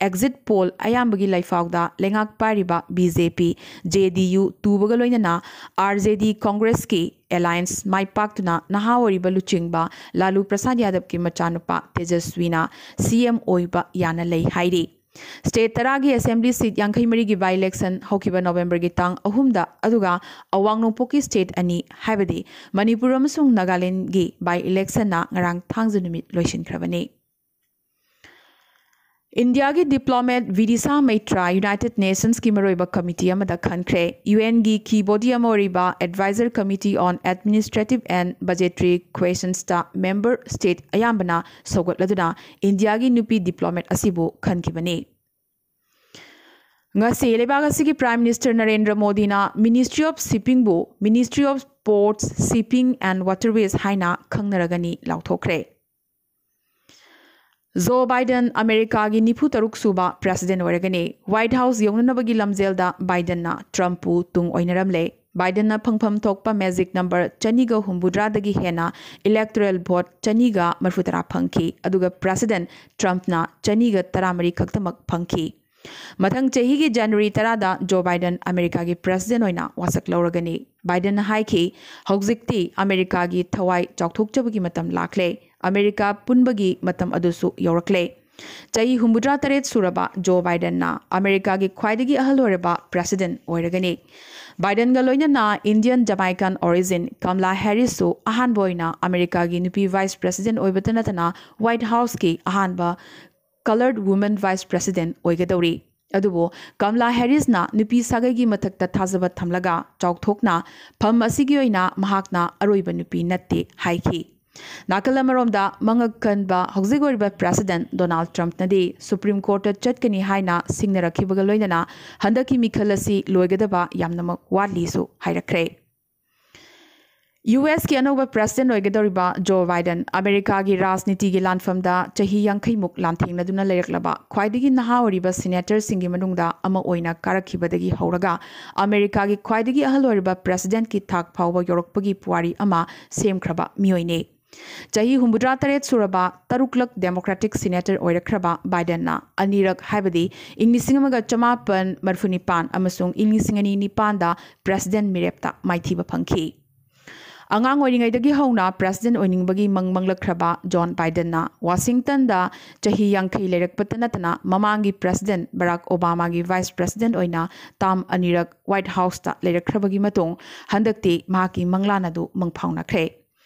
exit poll ꯑꯌꯥꯝꯕꯒꯤ ꯂꯩꯐꯥꯎꯗ ꯂꯩꯉꯥꯛ ꯄꯥꯏꯔꯤꯕ BJP, JDU ꯇꯨꯕꯒ ꯂꯣꯏꯅꯅ RJD Congressꯀꯤ alliance ꯃꯥꯏ ꯄꯥꯛꯇꯨꯅ ꯅꯍꯥ ꯑꯣꯏꯔꯤꯕ ꯂꯨꯆꯤꯡꯕ ꯂꯥꯂꯨ ꯄ꯭ꯔꯁꯥꯗ ꯌꯥꯗꯕꯀꯤ ꯃꯆꯥꯅꯨꯄꯥ ꯇꯦꯖꯁ꯭ꯋꯤꯅ CM ꯑꯣꯏꯕ ꯌꯥꯅ ꯂꯩ ꯍꯥꯏꯔꯤ꯫ State ꯇꯔꯥꯒꯤ assembly seat ꯌꯥꯡꯈꯩ ꯃꯔꯤꯒꯤ by election ꯍꯧꯈꯤꯕ Novemberꯒꯤ ꯇꯥꯡ ꯑꯍꯨꯝꯗ, ꯑꯗꯨꯒ ꯑꯋꯥꯡ ꯅꯣꯡꯄꯣꯛꯀꯤ state ꯑꯅꯤ, ꯍꯥꯏꯕꯗꯤ ꯃꯅꯤꯄꯨꯔ ꯑꯃꯁꯨꯡ ꯅꯥꯒꯥꯂꯦꯟꯗꯒꯤ by electionꯅ ꯉꯔꯥꯡ ꯊꯥꯡꯖ ꯅꯨꯃꯤꯠ ꯂꯣꯏꯁꯤꯟꯈ꯭ꯔꯕꯅꯤ꯫ ꯏꯟꯗꯤꯌꯥꯒꯤ diplomat ꯕꯤꯗꯤꯁꯥ ꯃꯩꯇ꯭ꯔꯥ United Nationsꯀꯤ ꯃꯔꯨꯑꯣꯏꯕ committee ꯑꯃꯗ ꯈꯟꯈ꯭ꯔꯦ꯫ UNꯒꯤ key body ꯑꯃ ꯑꯣꯏꯔꯤꯕ Advisory Committee on Administrative and Budgetary Questionsꯇ member state ꯑꯌꯥꯝꯕꯅ ꯁꯧꯒꯠꯂꯗꯨꯅ ꯏꯟꯗꯤꯌꯥꯒꯤ ꯅꯨꯄꯤ diplomat ꯑꯁꯤꯕꯨ ꯈꯟꯈꯤꯕꯅꯤ꯫ ꯉꯁꯤ ꯂꯩꯕꯥꯛ ꯑꯁꯤꯒꯤ Prime Minister ꯅꯔꯦꯟꯗ꯭ꯔ ꯃꯣꯗꯤꯅ Ministry of Shippingꯕꯨ Ministry of Ports, Shipping and Waterways ꯍꯥꯏꯅ ꯈꯪꯅꯔꯒꯅꯤ ꯂꯥꯎꯊꯣꯛꯈ꯭ꯔꯦ꯫ ꯖꯣ ꯕꯥꯏꯗꯟ ꯑꯃꯦꯔꯤꯀꯥꯒꯤ ꯅꯤꯐꯨ ꯇꯔꯨꯛ ꯁꯨꯕ president ꯑꯣꯏꯔꯒꯅꯤ꯫ White House ꯌꯧꯅꯅꯕꯒꯤ ꯂꯝꯖꯦꯜꯗ ꯕꯥꯏꯗꯟꯅ ꯇ꯭ꯔꯝꯞꯄꯨ ꯇꯨꯡ ꯑꯣꯏꯅꯔꯝꯂꯦ꯫ ꯕꯥꯏꯗꯟꯅ ꯐꯪꯐꯝ ꯊꯣꯛꯄ magic number ꯆꯅꯤꯒ ꯍꯨꯝꯐꯨꯇꯔꯥꯗꯒꯤ ꯍꯦꯟꯅ electoral vote ꯆꯅꯤꯒ ꯃꯔꯤꯐꯨꯇꯔꯥ ꯐꯪꯈꯤ, ꯑꯗꯨꯒ President ꯇ꯭ꯔꯝꯞꯅ ꯆꯅꯤꯒ ꯇꯔꯥꯃꯔꯤ ꯈꯛꯇꯃꯛ ꯐꯪꯈꯤ꯫ ꯃꯊꯪ ꯆꯍꯤꯒꯤ January ꯇꯔꯥꯗ ꯖꯣ ꯕꯥꯏꯗꯟ ꯑꯃꯦꯔꯤꯀꯥꯒꯤ president ꯑꯣꯏꯅ ꯋꯥꯁꯛ ꯂꯧꯔꯒꯅꯤ꯫ ꯕꯥꯏꯗꯟꯅ ꯍꯥꯏꯈꯤ, "ꯍꯧꯖꯤꯛꯇꯤ ꯑꯃꯦꯔꯤꯀꯥꯒꯤ ꯊꯋꯥꯏ ꯆꯥꯎꯊꯣꯛꯆꯕꯒꯤ ꯃꯇꯝ ꯂꯥꯛꯂꯦ꯫ ꯑꯃꯦꯔꯤꯀꯥ ꯄꯨꯟꯕꯒꯤ ꯃꯇꯝ ꯑꯗꯨꯁꯨ ꯌꯧꯔꯛꯂꯦ"꯫ ꯆꯍꯤ ꯍꯨꯝꯐꯨꯇꯔꯥ ꯇꯔꯦꯠ ꯁꯨꯔꯕ ꯖꯣ ꯕꯥꯏꯗꯟꯅ ꯑꯃꯦꯔꯤꯀꯥꯒꯤ ꯈ꯭ꯋꯥꯏꯗꯒꯤ ꯑꯍꯜ ꯑꯣꯏꯔꯕ ꯄ꯭ꯔꯦꯁꯤꯗꯦꯟꯠ ꯑꯣꯏꯔꯒꯅꯤ꯫ ꯕꯥꯏꯗꯟꯒ ꯂꯣꯏꯅꯅ ꯏꯟꯗꯤꯌꯟ ꯖꯃꯥꯏꯀꯥꯟ ꯑꯣꯔꯤꯖꯤꯟ ꯀꯝꯂꯥ ꯍꯦꯔꯤꯁꯁꯨ ꯑꯍꯥꯟꯕ ꯑꯣꯏꯅ ꯑꯃꯦꯔꯤꯀꯥꯒꯤ ꯅꯨꯄꯤ ꯚꯥꯏꯁ ꯄ꯭ꯔꯦꯁꯤꯗꯦꯟꯠ ꯑꯣꯏꯕꯇ ꯅꯠꯇꯅ ꯋꯥꯏꯠ ꯍꯥꯎꯁꯀꯤ ꯑꯍꯥꯟꯕ ꯀꯂꯔꯗ ꯋꯨꯃꯦꯟ ꯚꯥꯏꯁ ꯄ꯭ꯔꯦꯁꯤꯗꯦꯟꯠ ꯑꯣꯏꯒꯗꯧꯔꯤ꯫ ꯑꯗꯨꯕꯨ ꯀꯝꯂꯥ ꯍꯦꯔꯤꯁꯅ ꯅꯨꯄꯤ ꯁꯥꯒꯩꯒꯤ ꯃꯊꯛꯇ ꯊꯥꯖꯕ ꯊꯝꯂꯒ ꯆꯥꯎꯊꯣꯛꯅ ꯐꯝ ꯑꯁꯤꯒꯤ ꯑꯣꯏꯅ ꯃꯍꯥꯛꯅ ꯑꯔꯣꯏꯕ ꯅꯨꯄꯤ ꯅꯠꯇꯦ ꯍꯥꯏꯈꯤ꯫ ꯅꯥꯀꯜ ꯑꯃꯔꯣꯝꯗ, ꯃꯉꯛ ꯀꯟꯕ ꯍꯧꯖꯤꯛ ꯑꯣꯏꯔꯤꯕ ꯄ꯭ꯔꯦꯁꯤꯗꯦꯟꯠ ꯗꯣꯅꯥꯜꯗ ꯇ꯭ꯔꯝꯞꯅꯗꯤ ꯁꯨꯄ꯭ꯔꯤꯝ ꯀꯣꯔꯠꯇ ꯆꯠꯀꯅꯤ ꯍꯥꯏꯅ ꯁꯤꯡꯅꯔꯛꯈꯤꯕꯒ ꯂꯣꯏꯅꯅ ꯍꯟꯗꯛꯀꯤ ꯃꯤꯈꯜ ꯑꯁꯤ ꯂꯣꯏꯒꯗꯕ ꯌꯥꯝꯅꯃꯛ ꯋꯥꯠꯂꯤꯁꯨ ꯍꯥꯏꯔꯛꯈ꯭ꯔꯦ꯫ ꯌꯨ ꯑꯦꯁꯀꯤ ꯑꯅꯧꯕ ꯄ꯭ꯔꯦꯁꯤꯗꯦꯟꯠ ꯑꯣꯏꯒꯗꯧꯔꯤꯕ ꯖꯣ ꯕꯥꯏꯗꯟ ꯑꯃꯦꯔꯤꯀꯥꯒꯤ ꯔꯥꯖꯅꯤꯇꯤꯒꯤ ꯂꯥꯟꯐꯝꯗ ꯆꯍꯤ ꯌꯥꯡꯈꯩꯃꯨꯛ ꯂꯥꯟꯊꯦꯡꯅꯗꯨꯅ ꯂꯩꯔꯛꯂꯕ ꯈ꯭ꯋꯥꯏꯗꯒꯤ ꯅꯍꯥ ꯑꯣꯏꯔꯤꯕ ꯁꯤꯅꯦꯇꯔꯁꯤꯡꯒꯤ ꯃꯅꯨꯡꯗ ꯑꯃ ꯑꯣꯏꯅ ꯀꯥꯔꯛꯈꯤꯕꯗꯒꯤ ꯍꯧꯔꯒ ꯑꯃꯦꯔꯤꯀꯥꯒꯤ ꯈ꯭ꯋꯥꯏꯗꯒꯤ ꯑꯍꯜ ꯑꯣꯏꯔꯤꯕ ꯄ꯭ꯔꯦꯁꯤꯗꯦꯟꯠꯀꯤ ꯊꯥꯛ ꯐꯥꯎꯕ ꯌꯧꯔꯛꯄꯒꯤ ꯄꯨꯋꯥꯔꯤ ꯑꯃ ꯁꯦꯝꯈ꯭ꯔꯕ ꯃꯤꯑꯣꯏꯅꯤ꯫ ꯆꯍꯤ ꯍꯨꯝꯐꯨꯇꯔꯥ ꯇꯔꯦꯠ ꯁꯨꯔꯕ ꯇꯔꯨꯛꯂꯛ ꯗꯦꯃꯣꯀ꯭ꯔꯦꯇꯤꯛ ꯁꯤꯅꯦꯇꯔ ꯑꯣꯏꯔꯛꯈ꯭ꯔꯕ ꯕꯥꯏꯗꯟꯅ ꯑꯅꯤꯔꯛ, ꯍꯥꯏꯕꯗꯤ ꯏꯪ ꯂꯤꯁꯤꯡ ꯑꯃꯒ ꯆꯃꯥꯄꯟ ꯃꯔꯤꯐꯨ ꯅꯤꯄꯥꯟ ꯑꯃꯁꯨꯡ ꯏꯪ ꯂꯤꯁꯤꯡ ꯑꯅꯤ ꯅꯤꯄꯥꯟꯗ ꯄ꯭ꯔꯦꯁꯤꯗꯦꯟꯠ ꯃꯤꯔꯦꯞꯇ ꯃꯥꯏꯊꯤꯕ ꯐꯪꯈꯤ꯫ ꯑꯉꯥꯡ ꯑꯣꯏꯔꯤꯉꯩꯗꯒꯤ ꯍꯧꯅ ꯄ꯭ꯔꯦꯁꯤꯗꯦꯟꯠ ꯑꯣꯏꯅꯤꯡꯕꯒꯤ ꯃꯪ ꯃꯪꯂꯛꯈ꯭ꯔꯕ ꯖꯣꯟ ꯕꯥꯏꯗꯟꯅ ꯋꯥꯁꯤꯡꯇꯟꯗ ꯆꯍꯤ ꯌꯥꯡꯈꯩ ꯂꯩꯔꯛꯄꯇ ꯅꯠꯇꯅ ꯃꯃꯥꯡꯒꯤ ꯄ꯭ꯔꯦꯁꯤꯗꯦꯟꯠ ꯕꯔꯥꯛ ꯑꯣꯕꯥꯃꯥꯒꯤ ꯚꯥꯏꯁ ꯄ꯭ꯔꯦꯁꯤꯗꯦꯟꯠ ꯑꯣꯏꯅ ꯇꯥꯝ ꯑꯅꯤꯔꯛ ꯋꯥꯏꯠ ꯍꯥꯎꯁꯇ ꯂꯩꯔꯛꯈ꯭ꯔꯕꯒꯤ ꯃꯇꯨꯡ ꯍꯟꯗꯛꯇꯤ ꯃꯍꯥꯛꯀꯤ ꯃꯪꯂꯥꯟ ꯑꯗꯨ ꯃꯪꯐꯥꯎꯅꯈ꯭ꯔꯦ꯫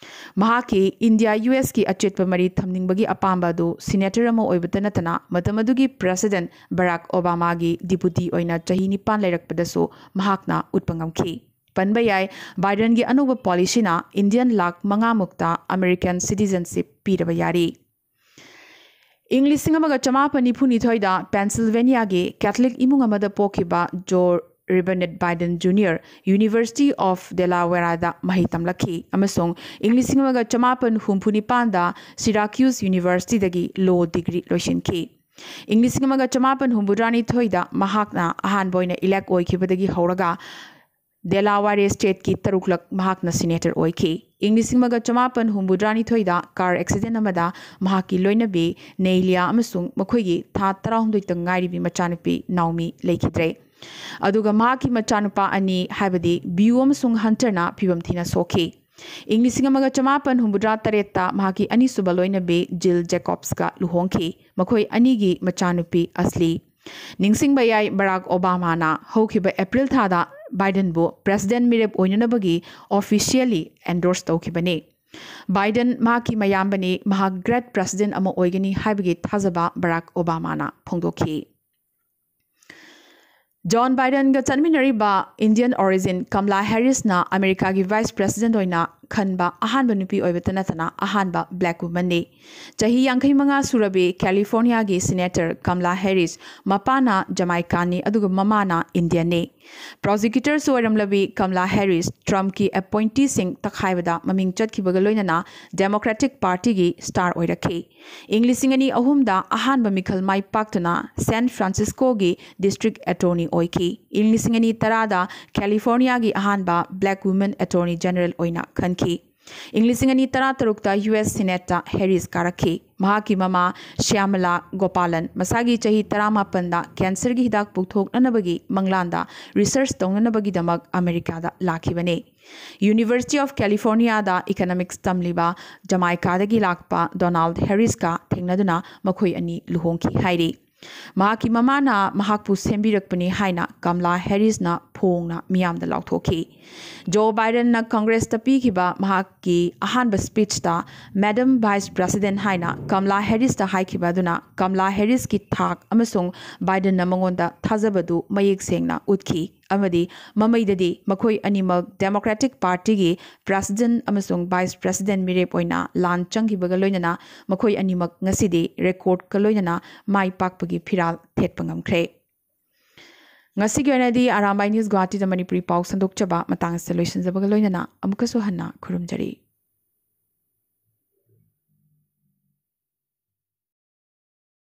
ꯃꯍꯥꯛꯀꯤ ꯏꯟꯗꯤꯌꯥ ꯌꯨ ꯑꯦꯁꯀꯤ ꯑꯆꯦꯠꯄ ꯃꯔꯤ ꯊꯝꯅꯤꯡꯕꯒꯤ ꯑꯄꯥꯝꯕ ꯑꯗꯨ ꯁꯤꯅꯦꯇꯔ ꯑꯃ ꯑꯣꯏꯕꯇ ꯅꯠꯇꯅ ꯃꯇꯝ ꯑꯗꯨꯒꯤ ꯄ꯭ꯔꯦꯁꯤꯗꯦꯟꯠ ꯕꯔꯥꯛ ꯑꯣꯕꯥꯃꯥꯒꯤ ꯗꯤꯄꯨꯇꯤ ꯑꯣꯏꯅ ꯆꯍꯤ ꯅꯤꯄꯥꯟ ꯂꯩꯔꯛꯄꯗꯁꯨ ꯃꯍꯥꯛꯅ ꯎꯠꯄ ꯉꯝꯈꯤ꯫ ꯄꯟꯕ ꯌꯥꯏ, ꯕꯥꯏꯗꯟꯒꯤ ꯑꯅꯧꯕ ꯄꯣꯂꯤꯁꯤꯅ ꯏꯟꯗꯤꯌꯟ ꯂꯥꯈ ꯃꯉꯥ ꯃꯨꯛꯇ ꯑꯃꯦꯔꯤꯀꯥꯟ ꯁꯤꯇꯤꯖꯦꯟꯁꯤꯞ ꯄꯤꯔꯕ ꯌꯥꯔꯤ꯫ ꯏꯪ ꯂꯤꯁꯤꯡ ꯑꯃꯒ ꯆꯃꯥꯄꯟ ꯅꯤꯐꯨ ꯅꯤꯊꯣꯏꯗ ꯄꯦꯟꯁꯤꯜꯚꯦꯅꯤꯌꯥꯒꯤ ꯀꯦꯊꯂꯤꯛ ꯏꯃꯨꯡ ꯑꯃꯗ ꯄꯣꯛꯈꯤꯕ ꯖꯣ ꯔꯤꯕꯔꯅꯦꯠ ꯕꯥꯏꯗꯟ ꯖꯨꯅꯤꯌꯔ ꯌꯨꯅꯤꯚꯔꯁꯤꯇꯤ ꯑꯣꯐ ꯗꯦꯂꯥꯋꯦꯔꯥꯗ ꯃꯍꯩ ꯇꯝꯂꯛꯈꯤ ꯑꯃꯁꯨꯡ ꯏꯪ ꯂꯤꯁꯤꯡ ꯑꯃꯒ ꯆꯃꯥꯄꯟ ꯍꯨꯝꯐꯨ ꯅꯤꯄꯥꯟꯗ ꯁꯤꯔꯥꯀ꯭ꯌꯨꯁ ꯌꯨꯅꯤꯚꯔꯁꯤꯇꯤꯗꯒꯤ ꯂꯣ ꯗꯤꯒ꯭ꯔꯤ ꯂꯣꯏꯁꯤꯟꯈꯤ꯫ ꯏꯪ ꯂꯤꯁꯤꯡ ꯑꯃꯒ ꯆꯃꯥꯄꯟ ꯍꯨꯝꯐꯨꯇꯔꯥꯅꯤꯊꯣꯏꯗ ꯃꯍꯥꯛꯅ ꯑꯍꯥꯟꯕ ꯑꯣꯏꯅ ꯏꯂꯦꯛ ꯑꯣꯏꯈꯤꯕꯗꯒꯤ ꯍꯧꯔꯒ ꯗꯦꯂꯥꯋꯥꯔꯦ ꯁ꯭ꯇꯦꯠꯀꯤ ꯇꯔꯨꯛꯂꯛ ꯃꯍꯥꯛꯅ ꯁꯤꯅꯦꯇꯔ ꯑꯣꯏꯈꯤ꯫ ꯏꯪ ꯂꯤꯁꯤꯡ ꯑꯃꯒ ꯆꯃꯥꯄꯟ ꯍꯨꯝꯐꯨꯇꯔꯥꯅꯤꯊꯣꯏꯗ ꯀꯥꯔ ꯑꯦꯛꯁꯤꯗꯦꯟ ꯑꯃꯗ ꯃꯍꯥꯛꯀꯤ ꯂꯣꯏꯅꯕꯤ ꯅꯦꯏꯂꯤꯌꯥ ꯑꯃꯁꯨꯡ ꯃꯈꯣꯏꯒꯤ ꯊꯥ ꯇꯔꯥꯍꯨꯝꯗꯣꯏꯇ ꯉꯥꯏꯔꯤꯕꯤ ꯃꯆꯥꯅꯨꯄꯤ ꯅꯥꯎꯃꯤ ꯂꯩꯈꯤꯗ꯭ꯔꯦ꯫ ꯑꯗꯨꯒ ꯃꯍꯥꯛꯀꯤ ꯃꯆꯥꯅꯨꯄꯥ ꯑꯅꯤ, ꯍꯥꯏꯕꯗꯤ ꯕꯤꯌꯨ ꯑꯃꯁꯨꯡ ꯍꯟꯇꯔꯅ ꯐꯤꯕꯝ ꯊꯤꯅ ꯁꯣꯛꯈꯤ꯫ ꯏꯪ ꯂꯤꯁꯤꯡ ꯑꯃꯒ ꯆꯃꯥꯄꯟ ꯍꯨꯝꯐꯨꯇꯔꯥ ꯇꯔꯦꯠꯇ ꯃꯍꯥꯛꯀꯤ ꯑꯅꯤꯁꯨꯕ ꯂꯣꯏꯅꯕꯤ ꯖꯤꯜ ꯖꯦꯀꯣꯕꯁꯀ ꯂꯨꯍꯣꯡꯈꯤ꯫ ꯃꯈꯣꯏ ꯑꯅꯤꯒꯤ ꯃꯆꯥꯅꯨꯄꯤ ꯑꯁꯂꯤ꯫ ꯅꯤꯡꯁꯤꯡꯕ ꯌꯥꯏ, ꯕꯔꯥꯛ ꯑꯣꯕꯥꯃꯥꯅ ꯍꯧꯈꯤꯕ ꯑꯦꯄ꯭ꯔꯤꯜ ꯊꯥꯗ ꯕꯥꯏꯗꯟꯕꯨ ꯄ꯭ꯔꯦꯁꯤꯗꯦꯟ ꯃꯤꯔꯦꯞ ꯑꯣꯏꯅꯅꯕꯒꯤ ꯑꯣꯐꯤꯁꯤꯌꯦꯜꯂꯤ ꯑꯦꯟꯗꯣꯔꯁ ꯇꯧꯈꯤꯕꯅꯤ꯫ ꯕꯥꯏꯗꯟ ꯃꯍꯥꯛꯀꯤ ꯃꯌꯥꯝꯕꯅꯤ, ꯃꯍꯥꯛ ꯒ꯭ꯔꯦꯠ ꯄ꯭ꯔꯦꯁꯤꯗꯦꯟ ꯑꯃ ꯑꯣꯏꯒꯅꯤ ꯍꯥꯏꯕꯒꯤ ꯊꯥꯖꯕ ꯕꯔꯥꯛ ꯑꯣꯕꯥꯃꯥꯅ ꯐꯣꯡꯗꯣꯛꯈꯤ꯫ ꯖꯣꯟ ꯕꯥꯏꯗꯟꯒ ꯆꯠꯃꯤꯟꯅꯔꯤꯕ ꯏꯟꯗꯤꯌꯟ ꯑꯣꯔꯤꯖꯤꯟ ꯀꯝꯂꯥ ꯍꯦꯔꯤꯁꯅ ꯑꯃꯦꯔꯤꯀꯥꯒꯤ ꯚꯥꯏꯁ ꯄ꯭ꯔꯦꯁꯤꯗꯦꯟꯠ ꯑꯣꯏꯅ ꯈꯟꯕ ꯑꯍꯥꯟꯕ ꯅꯨꯄꯤ ꯑꯣꯏꯕꯇ ꯅꯠꯇꯅ ꯑꯍꯥꯟꯕ ꯕ꯭ꯂꯦꯛ ꯋꯨꯃꯟꯅꯤ꯫ ꯆꯍꯤ ꯌꯥꯡꯈꯩ ꯃꯉꯥ ꯁꯨꯔꯕꯤ ꯀꯦꯂꯤꯐꯣꯔꯅꯤꯌꯥꯒꯤ ꯁꯤꯅꯦꯇꯔ ꯀꯝꯂꯥ ꯍꯦꯔꯤꯁ, ꯃꯄꯥꯅ ꯖꯃꯥꯏꯀꯥꯅꯤ ꯑꯗꯨꯒ ꯃꯃꯥꯅ ꯏꯟꯗꯤꯌꯟꯅꯤ꯫ ꯄ꯭ꯔꯣꯁꯤꯀ꯭ꯌꯨꯇꯔꯁꯨ ꯑꯣꯏꯔꯝꯂꯕꯤ ꯀꯝꯂꯥ ꯍꯦꯔꯤꯁ ꯇ꯭ꯔꯝꯞꯀꯤ ꯑꯦꯄꯣꯏꯟꯇꯤꯁꯤꯡ ꯇꯛꯈꯥꯏꯕꯗ ꯃꯃꯤꯡ ꯆꯠꯈꯤꯕꯒ ꯂꯣꯏꯅꯅ ꯗꯦꯃꯣꯀ꯭ꯔꯦꯇꯤꯛ ꯄꯥꯔꯇꯤꯒꯤ ꯁ꯭ꯇꯥꯔ ꯑꯣꯏꯔꯛꯈꯤ꯫ ꯏꯪ ꯂꯤꯁꯤꯡ ꯑꯅꯤ ꯑꯍꯨꯝꯗ ꯑꯍꯥꯟꯕ ꯃꯤꯈꯜ ꯃꯥꯏ ꯄꯥꯛꯇꯨꯅ ꯁꯦꯟ ꯐ꯭ꯔꯥꯟꯁꯤꯁꯀꯣꯒꯤ ꯗꯤꯁꯇ꯭ꯔꯤꯛ ꯑꯦꯇꯣꯔꯅꯤ ꯑꯣꯏꯈꯤ꯫ ꯏꯪ ꯂꯤꯁꯤꯡ ꯑꯅꯤ ꯇꯔꯥꯗ ꯀꯦꯂꯤꯐꯣꯔꯅꯤꯌꯥꯒꯤ ꯑꯍꯥꯟꯕ ꯕ꯭ꯂꯦꯛ ꯋꯨꯃꯟ ꯑꯦꯇꯣꯔꯅꯤ ꯖꯦꯅꯔꯦꯜ ꯑꯣꯏꯅ ꯈꯟꯈꯤ꯫ ꯏꯪ ꯂꯤꯁꯤꯡ ꯑꯅꯤ ꯇꯔꯥꯇꯔꯨꯛꯇ ꯌꯨ ꯑꯦꯁ ꯁꯤꯅꯦꯠꯇ ꯍꯦꯔꯤꯁ ꯀꯥꯔꯛꯈꯤ꯫ ꯃꯍꯥꯛꯀꯤ ꯃꯃꯥ ꯁ꯭ꯌꯥꯃꯂꯥ ꯒꯣꯄꯥꯂꯟ ꯃꯁꯥꯒꯤ ꯆꯍꯤ ꯇꯔꯥꯃꯥꯄꯟꯗ ꯀꯦꯟꯁꯔꯒꯤ ꯍꯤꯗꯥꯛ ꯄꯨꯊꯣꯛꯅꯅꯕꯒꯤ ꯃꯪꯂꯥꯟꯗ ꯔꯤꯁꯔꯆ ꯇꯧꯅꯅꯕꯒꯤꯗꯃꯛ ꯑꯃꯦꯔꯤꯀꯥꯗ ꯂꯥꯛꯈꯤꯕꯅꯤ꯫ ꯌꯨꯅꯤꯚꯔꯁꯤꯇꯤ ꯑꯣꯐ ꯀꯦꯂꯤꯐꯣꯔꯅꯤꯌꯥꯗ ꯏꯀꯅꯣꯃꯤꯛꯁ ꯇꯝꯂꯤꯕ ꯖꯃꯥꯏꯀꯥꯗꯒꯤ ꯂꯥꯛꯄ ꯗꯣꯅꯥꯜꯗ ꯍꯦꯔꯤꯁꯀ ꯊꯦꯡꯅꯗꯨꯅ ꯃꯈꯣꯏ ꯑꯅꯤ ꯂꯨꯍꯣꯡꯈꯤ ꯍꯥꯏꯔꯤ꯫ ꯃꯍꯥꯛꯀꯤ ꯃꯃꯥꯅ ꯃꯍꯥꯛꯄꯨ ꯁꯦꯝꯕꯤꯔꯛꯄꯅꯤ ꯍꯥꯏꯅ ꯀꯝꯂꯥ ꯍꯦꯔꯤꯁꯅ ꯐꯣꯡꯅ ꯃꯤꯌꯥꯝꯗ ꯂꯥꯎꯊꯣꯛꯈꯤ꯫ ꯖꯣ ꯕꯥꯏꯗꯟꯅ ꯀꯪꯒ꯭ꯔꯦꯁꯇ ꯄꯤꯈꯤꯕ ꯃꯍꯥꯛꯀꯤ ꯑꯍꯥꯟꯕ ꯁ꯭ꯄꯤꯆꯇ "ꯃꯦꯗꯝ ꯚꯥꯏꯁ ꯄ꯭ꯔꯦꯁꯤꯗꯦꯟꯠ" ꯍꯥꯏꯅ ꯀꯝꯂꯥ ꯍꯦꯔꯤꯁꯇ ꯍꯥꯏꯈꯤꯕ ꯑꯗꯨꯅ ꯀꯝꯂꯥ ꯍꯦꯔꯤꯁꯀꯤ ꯊꯥꯛ ꯑꯃꯁꯨꯡ ꯕꯥꯏꯗꯟꯅ ꯃꯉꯣꯟꯗ ꯊꯥꯖꯕꯗꯨ ꯃꯌꯦꯛ ꯁꯦꯡꯅ ꯎꯠꯈꯤ꯫ ꯑꯃꯗꯤ ꯃꯃꯩꯗꯗꯤ ꯃꯈꯣꯏ ꯑꯅꯤꯃꯛ ꯗꯦꯃꯣꯀ꯭ꯔꯦꯇꯤꯛ ꯄꯥꯔꯇꯤꯒꯤ ꯄ꯭ꯔꯦꯁꯤꯗꯦꯟꯠ ꯑꯃꯁꯨꯡ ꯚꯥꯏꯁ ꯄ꯭ꯔꯦꯁꯤꯗꯦꯟꯠ ꯃꯤꯔꯦꯞ ꯑꯣꯏꯅ ꯂꯥꯟ ꯆꯪꯈꯤꯕꯒ ꯂꯣꯏꯅꯅ ꯃꯈꯣꯏ ꯑꯅꯤꯃꯛ ꯉꯁꯤꯗꯤ ꯔꯦꯀꯣꯔꯗꯀ ꯂꯣꯏꯅꯅ ꯃꯥꯏ ꯄꯥꯛꯄꯒꯤ ꯐꯤꯔꯥꯜ ꯊꯦꯠꯄ ꯉꯝꯈ꯭ꯔꯦ꯫ ꯉꯁꯤꯒꯤ ꯑꯣꯏꯅꯗꯤ ꯑꯔꯥꯝꯕꯥꯏ ꯅ꯭ꯌꯨꯁ ꯒꯨꯋꯥꯍꯥꯇꯤꯗ ꯃꯅꯤꯄꯨꯔꯤ ꯄꯥꯎ ꯁꯟꯗꯣꯛꯆꯕ ꯃꯇꯥꯡ ꯑꯁꯤꯗ ꯂꯣꯏꯁꯤꯟꯖꯕꯒ ꯂꯣꯏꯅꯅ ꯑꯃꯨꯛꯀꯁꯨ ꯍꯟꯅ ꯈꯨꯔꯨꯝꯖꯔꯤ꯫